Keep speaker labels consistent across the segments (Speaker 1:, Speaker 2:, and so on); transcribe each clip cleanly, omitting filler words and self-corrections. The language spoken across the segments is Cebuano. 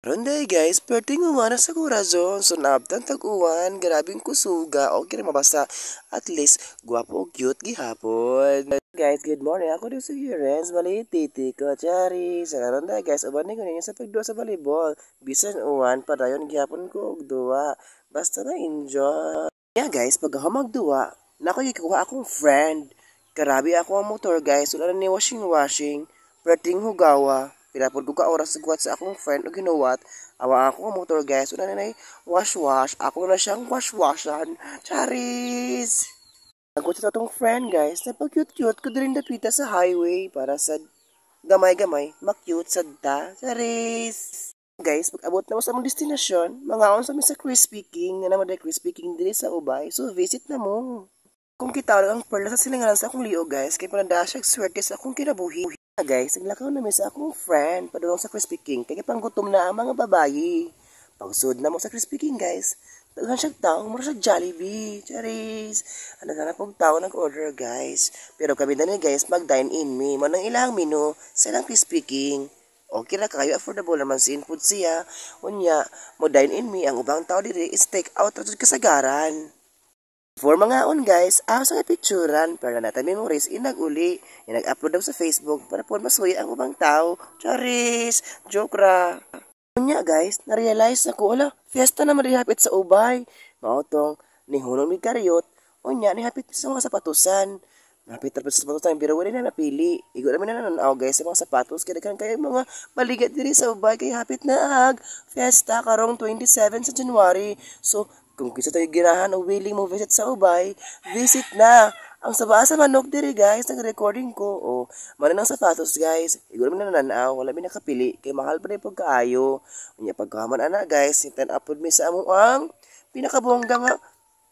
Speaker 1: Karon diay, guys, perting humana sa corazon. So naabtan tag-uwan, grabeng kusuga, okay ra mabasa. At least gwapo ug cute gihapon. Guys, good morning. Ako din si Renz, maliit titi ko, chari. Sa karon diay, guys, uban ni ko ninyo sa pagduwa sa volleyball. Bisan uwan, padayon gihapon ko og duwa. Basta na enjoy. Yeah guys, pag ako magduwa, nako gikuha akong friend. Karabi ako ang motor, guys, wala na ni washing washing. Perting hugawa. Pila pod ko ka oras guwat sa akong friend og hinuwat. Awa ako ang motor, guys, wala na wash wash. Ako na siyang wash washan. Charis! Nagwat sa atong friend, guys, na pag cute cute ko din dapita sa highway para sa gamay-gamay, ma-cute sad ta. Charis! Guys, pag abot na mo sa among destinasyon, mangaon sa mi sa Crispy King, na naman Crispy King diri sa Ubay. So visit na mo. Kung kita ang perla sa silinganan sa akong liog, guys, kay pananda siya swerte sa akong kinabuhi. Guys, naglakaw na mi sa akong friend padulong sa Crispy King kay panggutom na ang mga babayi. Pagsud na mo sa Crispy King, guys, daghan siya tao, mura siya Jollibee. Charis. Ano na pong tao nag-order, guys. Pero kami na ni, guys, mag-dine in mi. Mo nang ilang menu sa ilang Crispy King. Okay ra kayo, affordable naman sin food siya. Unya, mo dine in mi, ang ubang tao diri is take out ra kasagaran. For mga on, guys, ako sa picturean para nata memories inag-uli, inag-upload daw sa Facebook para po masuya ang ubang tao. Charis! Joke ra. Unya guys, na-realize ako, wala, fiesta na hapit sa Ubay. Mao tong nihunong mi karyot, unya ni hapit sa mga sapatusan. Hapit ra sa sapatusan pero wala na napili. Igo namin na nananaw, guys, sa mga sapatos kay daghan kayo mga baligat diri sa Ubay kay hapit na ag fiesta karong 27 sa January. So kung kinsa tayo ginahan o willing mo visit sa Ubay, visit na. Ang saba sa manok diri, guys, nag-recording ko. O, man ang sapatos, guys. Iguro mi na nananaw, wala mi nakapili kay mahal pa rin pagkaayo. Unya pagkaman ana, guys, hintan upload mi sa among ang pinakabongga nga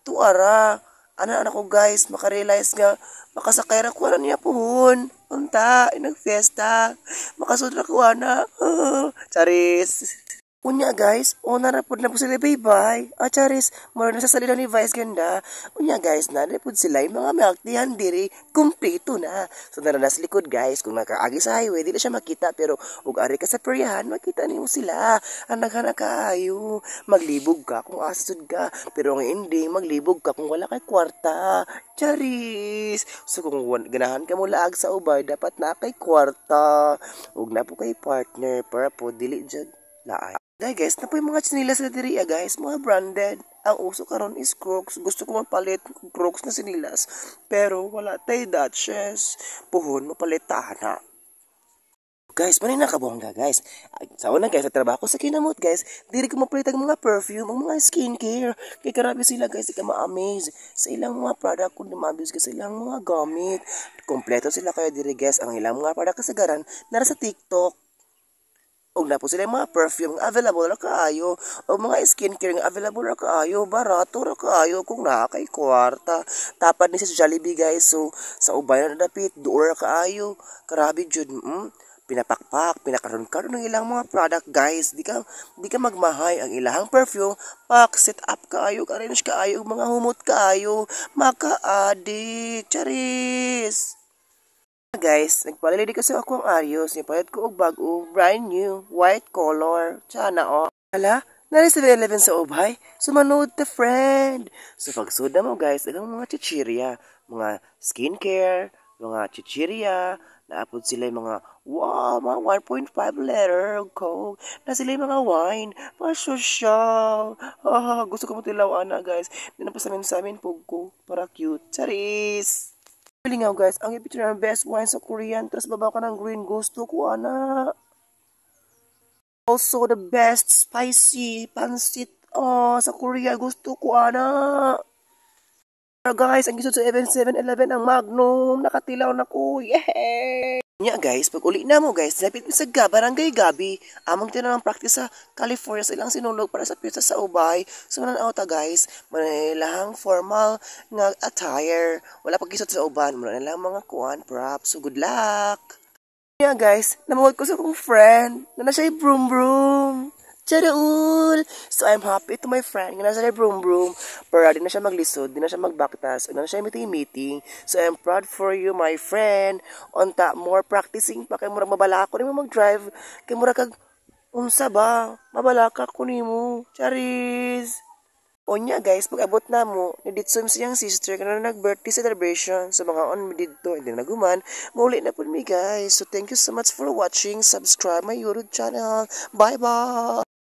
Speaker 1: tuara. Ana ana ko, guys, makarealize nga makasakay ra ko ana niya puhon. Unta, nagfiesta. Makasud ra ko ana. Charis. Unya guys, una ra pud na po sila bye-bye. Ah, charis, mura na sa salida ni Vice Ganda. Unya guys, na pud sila yung mga milk tea diri, kumpleto na. So nara na sa likod, guys, kung nakaagi sa highway, di na siya makita pero ug ari ka sa peryahan, makita nimo sila. Ang nagana kaayo. Maglibog ka kung asod ka, pero ang ending, maglibog ka kung wala kay kwarta. Charis! So kung ganahan ka mo laag sa Ubay, dapat na kay kwarta. Ug na po kay partner para po dili jud laay. Dahil guys, na po yung mga tsinilas na diri, guys, mga branded. Ang uso karon is Crocs. Gusto ko mapalit Crocs na sinilas. Pero wala tay Duchess. Puhon, mapalit na. Guys, manay nakabongga, guys. Sa una, guys, sa trabaho ko sa kinamot, guys, diri ko mapalit ang mga perfume, ang mga skincare. Kay karabi sila, guys, di ka ma-amaze sa ilang mga product kung dumabis ka sa ilang mga gamit. Kompleto sila kaya diri, guys, ang ilang mga product kasagaran nara sa TikTok. Og na po sila mga perfume nga available ra kaayo o mga skincare nga available ra kaayo, barato ra kaayo kung naa kay kwarta. Tapad ni sa Jollibee, guys. So sa Ubay na dapit, duol ra kaayo. Karabi jud, pinapakpak, pinakaron-karon ng ilang mga product, guys. Di ka magmahay ang ilang perfume, pak set up kaayo, arrange kaayo, mga humot kaayo, maka-addict. Charis! Guys, nagpalit kasi ako ang Arios. Nipalit ko og bag-o, brand new, white color. Tsana oh. Hala, nari 7-Eleven sa Ubay. Sumanod the friend. So pagsud na mo, guys, ang mga chichirya, mga skincare, mga chichirya, naapod sila yung mga, wow, mga 1.5 liter Coke, na sila yung mga wine, mga social. Ah, gusto ko mo tilaw ana, guys. Di na pa sa amin pug ko, para cute. Charis! Lingaw, guys, ang ipicture ng best wine sa Korean, tapos baba ka ng green, gusto ko ana. Also, the best spicy pansit, oh, sa Korea, gusto ko ana. Guys, ang gusto sa 7-Eleven ang Magnum, nakatilaw na ko, yay! Nya guys, pag uli na mo, guys, lapit mi sa Barangay Gabi, among tinanong practice sa California sa ilang sinulog para sa piyesta sa Ubay. So mananaw ta, guys, mananilahang formal nga attire. Wala pag sa uban, muna lang mga kuan, props. So good luck! Nya guys, namuwag ko sa akong friend, na na siya broom broom. Charool! So, I'm happy to my friend nga nasa broom broom. Pero di na siya maglisod, di na siya magbaktas, na siya meeting meeting. So, I'm proud for you, my friend. Unta, more practicing pa kay murag mabala ako rin mo mag-drive. Kay murag kag, Unsa ba? Mabalaka ko nimo. Charis! Unya guys, pag abot namo, niditso mi siyang sister kana nag-birthday celebration. So mga on mi didto, hindi na naguman, mauli na pud mi, guys. So thank you so much for watching. Subscribe my YouTube channel. Bye bye.